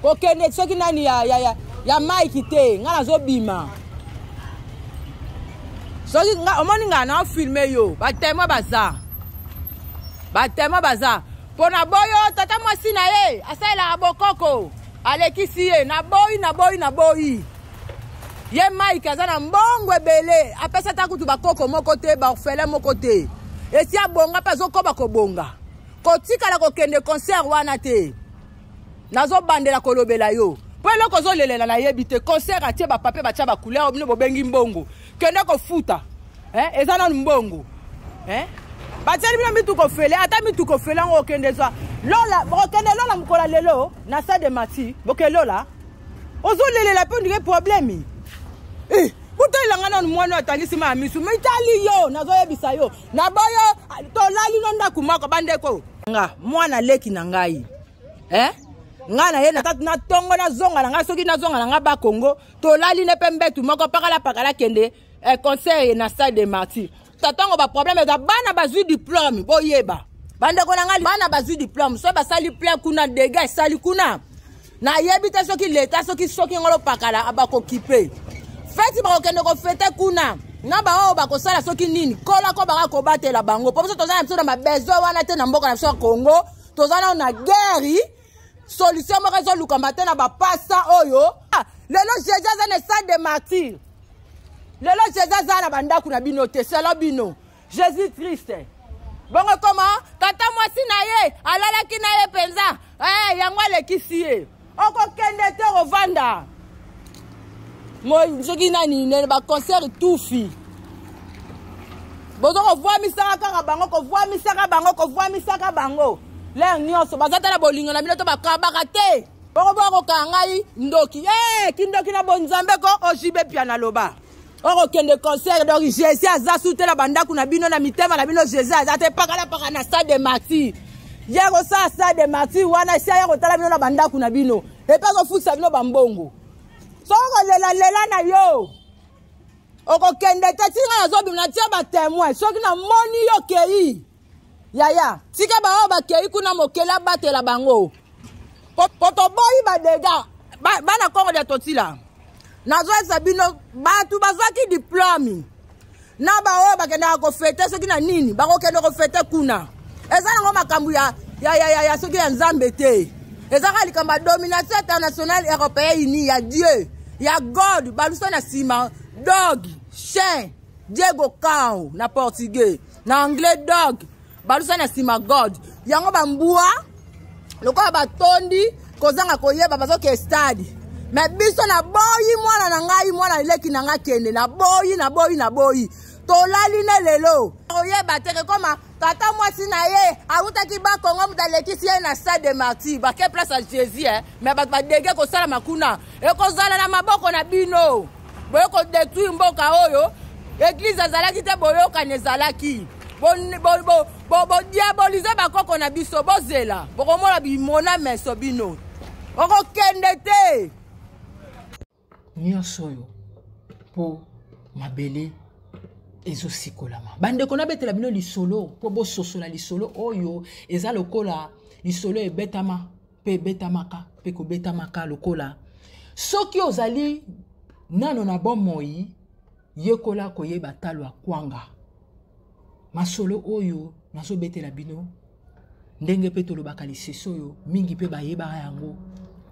Kokende soki nani ya, ya, ya, ya Mike te, nga nazobima. Soki nga omoni nga na filme yo, ba témoin baza. Ba témoin baza. Pona boyo tata mwasi na ye asalelaka bokoko alekisi ye naboyi naboyi naboyi ye Mike aza na mbongo ebele apesa ata kutu bakoko moko te baorphelin moko te esi abonga mpe azokoba kobonga kotikala kokende concert wana te nazobandela kolobela yo mpo eloko ozolelela nayebi te concert atie bapapier batya bacouleur bino bobengi mbongo kende kofuta eh, eza nanu mbongo eh? batieli bino mituka ofele ata mituka ofele yango okende zwa lola okende lola mokolo ya lelo na stade de mati boke lola ozolelela mpe ondike problème eh, botalela ngai nanu mwana oyo atangisi ma ya misu mitali yo nazoyebisa yo naboyo tolali no ndako moko bandeko nga mwana leki na ngai eh? ngai na ye na tongo nazonga na ngai soki nazonga na ngai bakongo tolali ne mpe mbetu moko pakala pakala kende eh, concert na salle de martyr tatango baproblème eza bana bazwi diplôme boyeba bandeko na ngai bana bazwi diplôme soki basali plein kuna dega esali kuna nayebi te soki leta soki soki ngolo pakala bakokipe feti bakokende kofete kuna na baoyo bakosala soki nini kola ko baka kobatela bango mpo biso toza na biso na mabezo wana te na mboka na biso ya congo toza nano na guerre solution moko ezolukama te na bapasa oyo ah, lelo jésus aza na stade de martyr lelo jésus aza na bandako na bino te selo bino jésus triste bongo koma tata mwasi na ye alalaki na ye mpenza eh, yango alekisi ye okokende te okovanda soki nani nene baconcert tufi bozo kovwamisaka kaka bango kovwamisaka bango kovwamisaka bango lere nyonso baza tala bolingo na bino to bakabaka te boko bokokanga ngai ndoki e eh, kindoki na bonzambe ko ojibe pia naloba okokende concert donc jésus aza su te na bandako na bino na mitema na bino jésus aza te pakala paka na stade de martyr ye kosala stade de martyr wana esi aya kotala bino na bandako na bino epe azofutisa bino bambongo soki okolela lela na yo okokende te ti ngai nazobima natia batemoin soki namoni yo kei yaya tika baoyo bakei kuna mokeli abatela bango po toboyi badega bana kongo dia totila nazoyebisa bino bato bazwaki diplome na baoyo bakendaka kofete soki na nini bakokende kofete kuna eza nango makambo ya, ya, ya, ya, ya soki ya nzambe te eza kaka likambo ya domination internationale européen uni ya dieu ya god balusa na nsima dog chien diego cao na portugais na anglais dog balusa na nsima god yango bambwa lokola batondi kozanga koyeba bazoke stade me biso naboyi mwana na ngai mwana leki na ngai kende naboyi naboyi naboyi tolali ne lelo oyeba te kekoma tata mwasi na ye awutaki bakongo moto alekisi ye na stade de martyr bake place ya jésus eh? me bato badege kosalama kuna ekozala na maboko na bino boye kodetruire mboka oyo eglize azalaki te boyokani ezalaki bodiabolize bo, bo, bo bakoko na biso bozela bokomona bimona meso bino okokende te nyonso oyo mpo mabele ezosikolama bandeko nabetela bino lisolo mpo bososola lisolo oyo eza lokola lisolo ebetama mpe ebetamaka mpe kobetamaka lokola soki ozali nano na bomoi yekola koyeba talo ya kwanga masolo oyo nazobetela bino ndenge mpe tolobaka lisese oyo mingi mpe bayebaka yango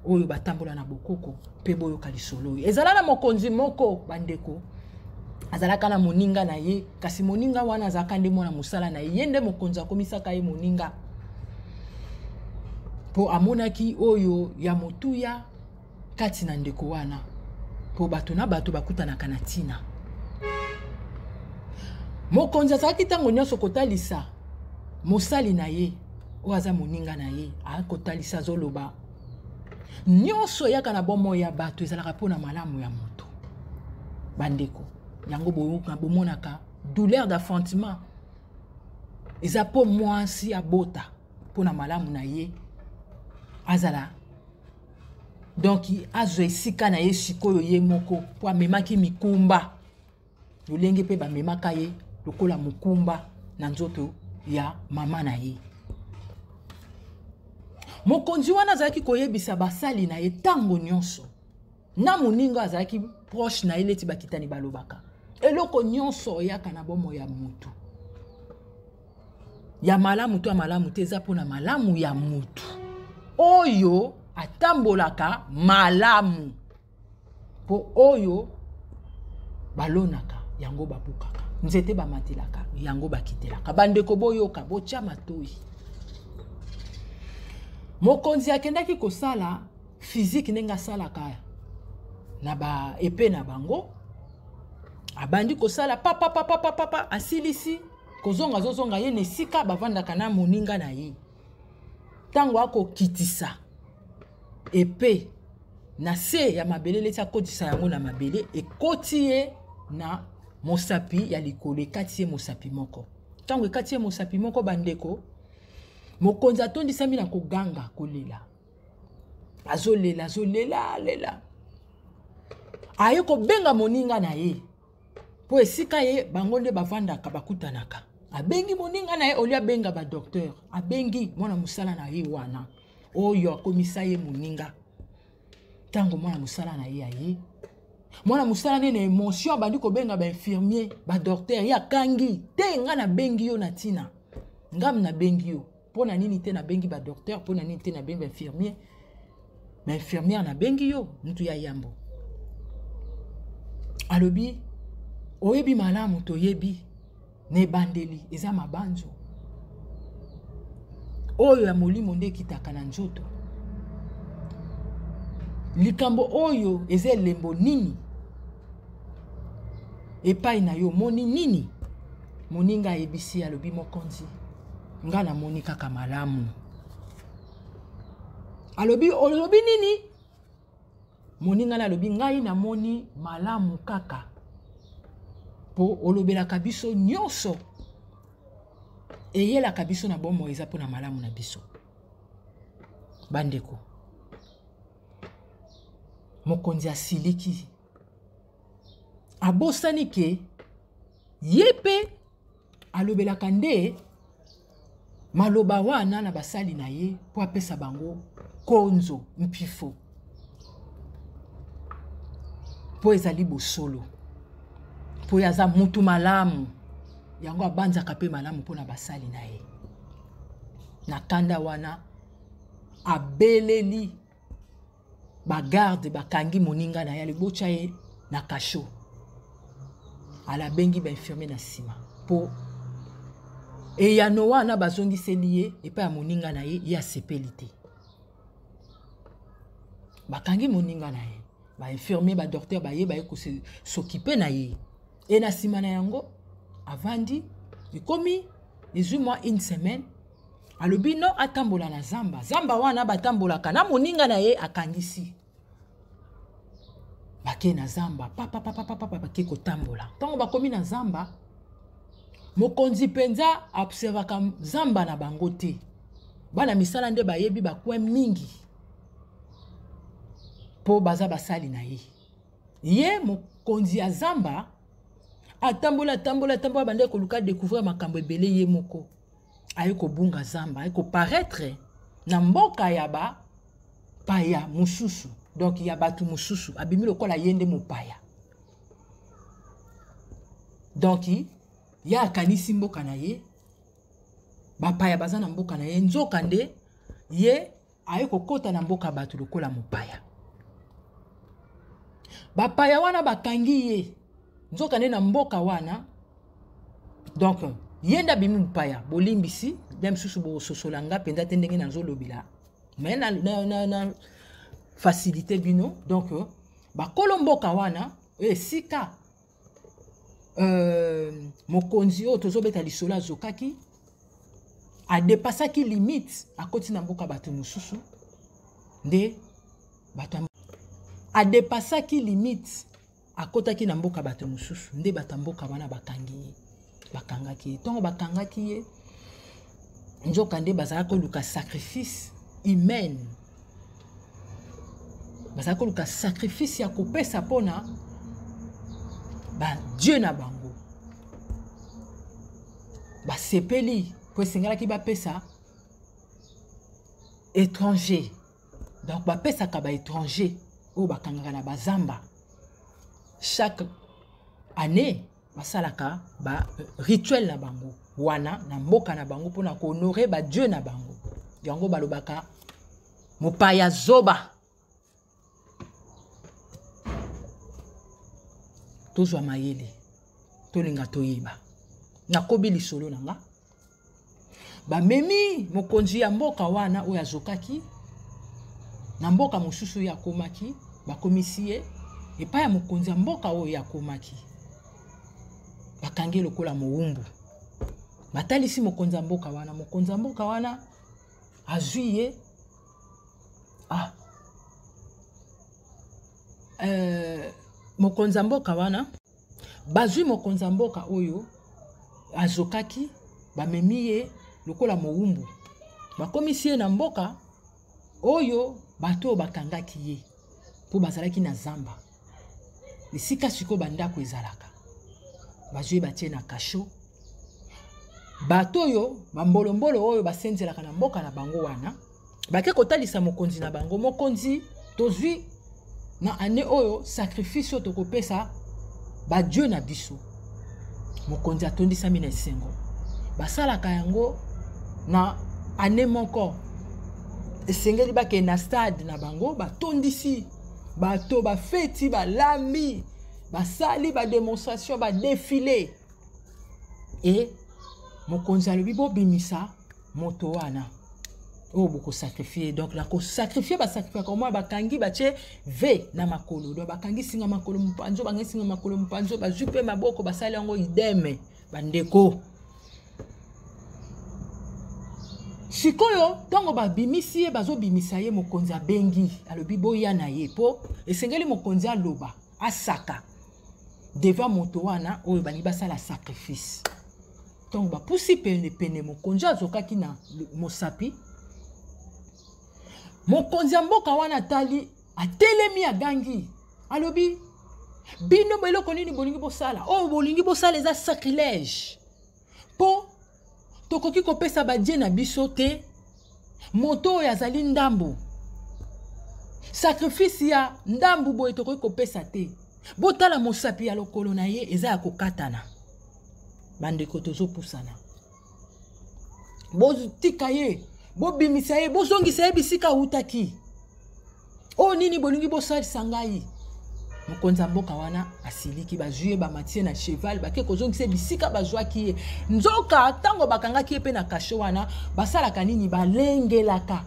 oyo batambola na bokoko mpe boyoka lisolo oyo ezala na mokonzi moko bandeko azalaka na moninga na ye kasi moninga wana azalaka nde mwana mosala na ye ye nde mokonzi akomisaka ye moninga mpo amonaki oyo ya motuya kati na ndeko wana mpo bato na bato bakutanaka na ntina mokonzi azalaki ntango nyonso kotalisa mosali na ye oyo aza moninga na ye akotalisa azoloba nyonso eyaka na bomoi ya bato ezalaka mpo na malamu ya moto bandeko yango bomonaka douleur d'affrontement eza mpo mwasi abota mpo na malamu na ye azala donc azwa esika na ye sikoyo ye moko mpo amemaki mikumba lolenge mpe bamemaka ye lokola mokumba na nzoto ya mama na ye. Mokonzi wana azalaki koyebisa basali na ye ntango nyonso na moninga azalaki proche na ye neti bakitani balobaka eloko nyonso oyaka na bomoi ya motu ya malamu to ya malamu te eza mpona malamu ya motu oyo atambolaka malamu mpo oyo balonaka yango babukaka nzete bamatelaka yango bakitelaka bandeko boyoka botya matoi mokonzi akendaki kosala fizike ndenge asalaka na baepe na bango abandi kosala papapapapapa asilisi kozonga azozonga ye na esika bavandaka na moninga na ye ntango akokitisa epe na se ya mabele leti akotisa yango na mabele ekoti ye na mosapi ya likolo ekati ye mosapi moko ntango ekati ye mosapi moko bandeko mokonzi atondisami na koganga kolela azolela azolela lela aye kobenga moninga na ye mpo esika ye bango nde bavandaka bakutanaka abengi moninga na ye olie abenga badokteur abengi mwana mosala na ye wana oyo akomisa ye moninga ntango mwana mosala na ye aye mwana mosala nde na émotion abandi kobenga bainfirmier badokter ye akangi te ngai nabengi yo na ntina ngam nabengi yo mpo na nini te nabengi badokter mpo na nini te nabengi bainfirmier bainfirmière nabengi yo mutu ya yambo alobi oyebi malamu toyebi na ebandeli eza mabanzo oyo ya molimo nde ekitaka na nzoto likambo oyo eza elembo nini epai na yo omoni nini moninga ayebisi alobi mokonzi nga namoni kaka malamu alobi olobi nini moninga na alobi ngai namoni malamu kaka mpo olobelaka biso nyonso eyelaka biso na bomoi eza mpo na malamu na biso bandeko mokonzi asiliki abosani ke ye mpe alobelaka nde maloba wana na basali na ye mpo apesa bango konzo mpifo mpo ezali bosolo mpo ye aza mutu malamu yango abanzaka mpe malamu mpo na basali na ye na kanda wana abeleli bagarde bakangi moninga na ye alibotya ye na kasho ala abengi bainfirmier na nsima mpo eyano wana bazongiseli ye epai ya moninga na ye ye asepeli te bakangi moninga na ye bainfirmier badocteur baye baye kosokipe na ye e na nsima na yango avandi ekomi ezwi mwa une semaine alobi no atambola na zamba zamba wana batambolaka na moninga na ye akangisi bake na zamba papapapapapa bake kotambola ntango bakomi na zamba mokonzi mpenza aobservaka zamba na bango te bana misala nde bayebi bacoin mingi mpo baza basali na ye ye mokonzi ya zamba atamboli atamboli atamboli abandaki koluka découvrir makambo ebele ye moko aye kobunga zamba aye koparaitre na mboka ya ba paya mosusu donc ya bato mosusu abimi lokola ye nde mopaya donc ye akanisi mboka na ye bapaya baza na mboka na ye nzoka nde ye aye kokota na mboka bato lokola mopaya bapaya wana bakangi ye nzoka nde na mboka wana donc ye nde abimi mopaya bolimbisi nde mosusu bososola nga mpenza te ndenge nazolobela mais na, na, na, na facilité bino donc bakolo mboka wana oyo esika euh, mokonzi oyo tozobeta lisolo azokaki adepasaki limite akoti na mboka bato mosusu nde bato adepasaki limite akotaki na mboka bato mosusu nde bato ya mboka wana bakangi ye bakangaki ye ntongo bakangaki ye nzoka nde bazalaki koluka sacrifice humaine bazalaki koluka sacrifice ya kopesa mpona badieu na bango basepeli mpo esengelaki bapesa Étranger, donc bapesaka baétranger oyo bakangaka na bazamba chaque année, basalaka ba rituel na bango wana na mboka na bango mpona kohonore badieu na bango. Yango balobaka mopaya zoba. Tozwa mayele, tolinga toyeba. Nakobi lisolo na nga. Bamemi mokonzi ya mboka wana oyo azokaki na mboka mosusu oyo akomaki, bakomisi ye epai ya mokonzi ya mboka oyo akomaki, bakangi ye lokola mowumbu. Batalisi mokonzi ya mboka wana, mokonzi ya mboka wana azwi ye. Mokonzi ya mboka wana, bazwi mokonzi ya mboka oyo azokaki, bamemi ye lokola mowumbu, bakomisi ye na mboka oyo bato oyo bakangaki ye mpo bazalaki na zamba, esika sikoyo bandako ezalaka. Bazwi ye, batie na kasho. Bato oyo bambolombolo oyo basenzelaka na mboka na bango wana bake kotalisa mokonzi na bango: "Mokonzi, tozwi na ane oyo sacrifice oyo tokopesa badieu na biso." Mokonzi atondisami na esengo. Basalaka yango na ane moko, esengeli bakende na stade na bango, batondisi bato, bafeti, balambi, basali bademonstration, badefile. E mokonzi alobi: "Bobimisa moto wana oyo bokosakrifie." Donc na kosakrifie, basakrifaka omoi bakangi, batie v na makolo, donc bakangi singa makolo mopanzo, bakangi singa makolo mopanzo, bazwi mpe maboko, basali yango ideme. Bandeko, sikoyo ntango babimisi ye, bazobimisa ye, mokonzi abengi, alobi: "Boya na ye," mpo esengeli mokonzi aloba, asaka devant moto wana oyo balingi basala sacrifice. Ntango bapusi penepene, mokonzi azokaki na mosapi, mokonzi ya mboka wana atali, atelemi, agangi, alobi: "Bino eloko nini bolingi bosala? Oyo bolingi bosala eza sacrilège, mpo tokoki kopesa badie na biso te moto oyo azali ndambu. Sacrifice ya ndambu boye tokoki kopesa te. Botala mosapi ya lokolo na ye, eza ya kokatana." Bandeko, tozopusana. "Botika ye, bobimisa ye, bozongisa ye bisika awutaki. Oyo nini bolingi bosalisa ngai?" Mokonzi ya mboka wana asiliki. Bazwi ye, bamatie na cheval, bake kozongisa ye bisika bazwaki ye. Nzoka ntango bakangaki ye mpe na kasho wana, basalaka nini? Balengelaka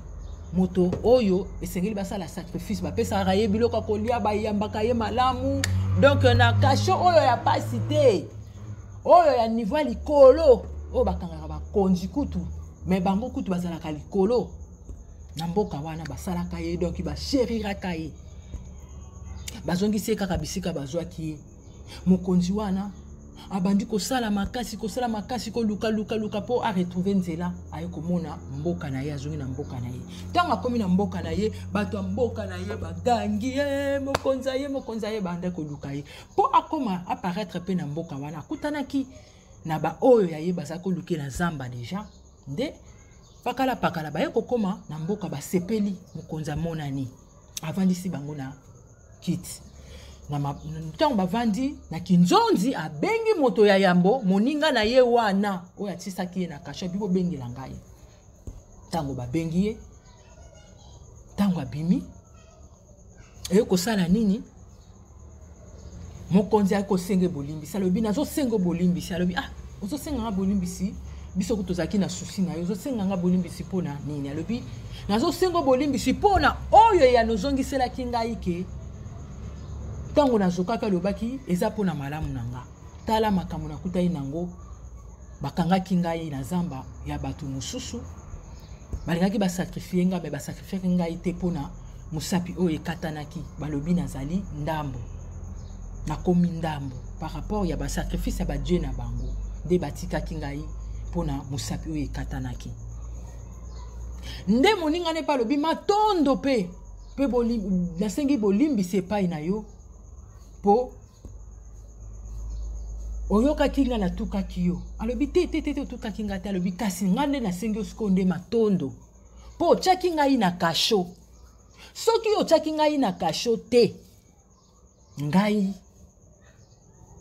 moto oyo esengeli basala sacrifice, bapesaka ye biloko ya kolia, bayambaka ye malamu. Donc na kasho oyo ya pasi te, oyo ya niveau ya likolo, oyo bakangaka bakonzi kutu, me bango kutu bazalaka likolo na mboka wana, basalaka ye, donc basheriraka ye. Bazongisi ye kaka bisika bazwaki ye. Mokonzi wana abandi kosala makasi, kosala makasi, koluka luka mpo aretrouve nzela, aye komona mboka na ye. Azongi na mboka na ye. Ntango akomi na mboka na ye, bato ya mboka na ye bagangi ye: "Mokonzi aye, mokonzi aye!" Banda koluka ye mpo akoma apparaître mpe na mboka wana. Akutanaki na baoyo ya ye baza koluke na zamba déjà. Nde pakala pakala baye kokóma na mboka, basepeli, mokonzi amonani, avandisi bango na kiti. Ntango bavandi na kinzonzi, abengi moto ya yambo, moninga na ye wana oyo atisaki ye na kasho, abi: "Bobengela ngai." Ntango babengi ye, ntango abimi, eye kosala nini? Mokonzi aye kosenga bolimbisi. Alobi: "Nazosenga bolimbisi." Alobi: "Ah, ozosenga nga bolimbisi? Biso ku tozalaki na susi na yo, ozosenga nga bolimbisi mpo na nini?" Alobi: "Nazosenga bolimbisi mpo na oyo ya nozongiselaki ngai ke ntango nazokaki, alobaki eza mpo na malamu na nga. Tala makambo nakutani nango: bakangaki ngai na zamba ya bato mosusu, balingaki basakrifie ngai, me basakrifierki ngai te mpo na mosapi oyo ekatanaki. Balobi nazali ndambo, nakomi ndambo par rapport ya basacrifice ya badieu na bango, nde batikaki ngai mpo na mosapi oyo ekatanaki." Nde moninga ne mpe alobi: "Matondo mpe nasengi bolimbisi epai na yo mpo oyokaki ngai natukaki yo." Alobi: "Te, te, te, te, otukaki ngai te." Alobi: "Kasi ngai nde nasengi yo sikoyo nde matondo." Mpo otyaki ngai na kasho. Soki otyaki ngai na kasho te, ngai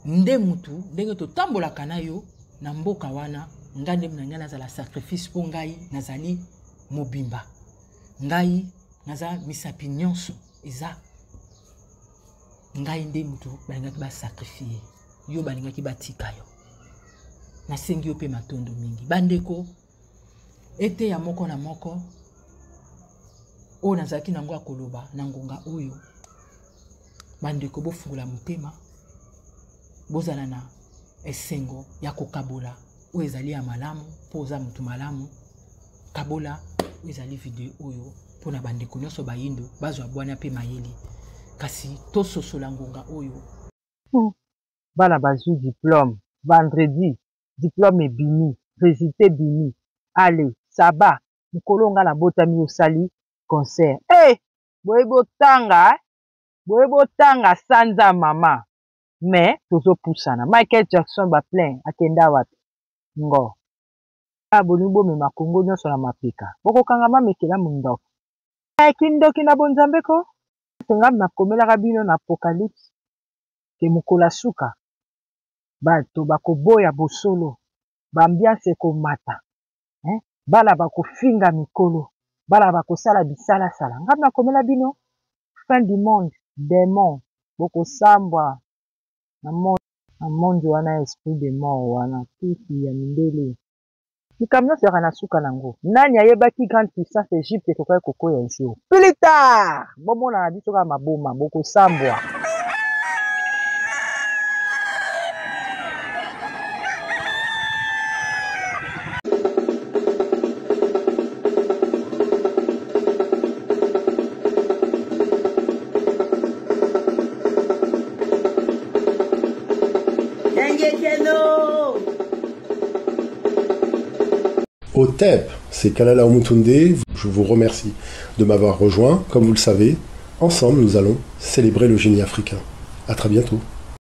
nde mutu ndenge totambolaka na yo na mboka wana, ngai nde na ngai nazala sacrifice mpo ngai nazali mobimba, ngai naza misapi nyonso eza ngai nde mutu balingaki basakrifie yo, balingaki batika yo. Nasengi yo mpe matondo mingi bandeko. Eteya moko na moko oyo nazalaki nango ya koloba na ngonga oyo, bandeko, bofungola motema, bozala na esengo ya kokabola oyo ezali ya malamu, mpo oza motu malamu. Kabola oyo ezali video oyo mpo na bandeko nyonso bayindo bazwa bwana mpe mayele, kasi tososola ngonga oyo. Bana bazwi diplome vendredi, diplome ebimi, resultat ebimi, allez saba mokolo nga nabotami osali concert. Eh, boye botanga, eh? Boye botanga sanza mama, mais tozopusana. Michael Jackson ba plein akenda wapi? Ngo ah, bolingi bomema Congo nyonso na mapeka, bokokanga mamekela mondoki. Eh, kindoki na bonzambe ko nga nakomelaka bino na Apocalypse ke mokolo ya suka bato bakoboya bosolo, ba ambiance ekomata, eh? Bana bakofinga mikolo, bana bakosala bisalasala. Nga nakomela bino fin du monde, demon bokosambwa na monde, na monde wana esprit de mort wana tufi ya mindele. Likambo nyonso ezalaka na suka nango. Nani ayebaki grande puissance Egypte ekokaki kokwea un jour plus tard? Bomona na biso kaka maboma, bokosambwa. Otep, c'est Kalala Omutunde. Je vous remercie de m'avoir rejoint. Comme vous le savez, ensemble, nous allons célébrer le génie africain. À très bientôt.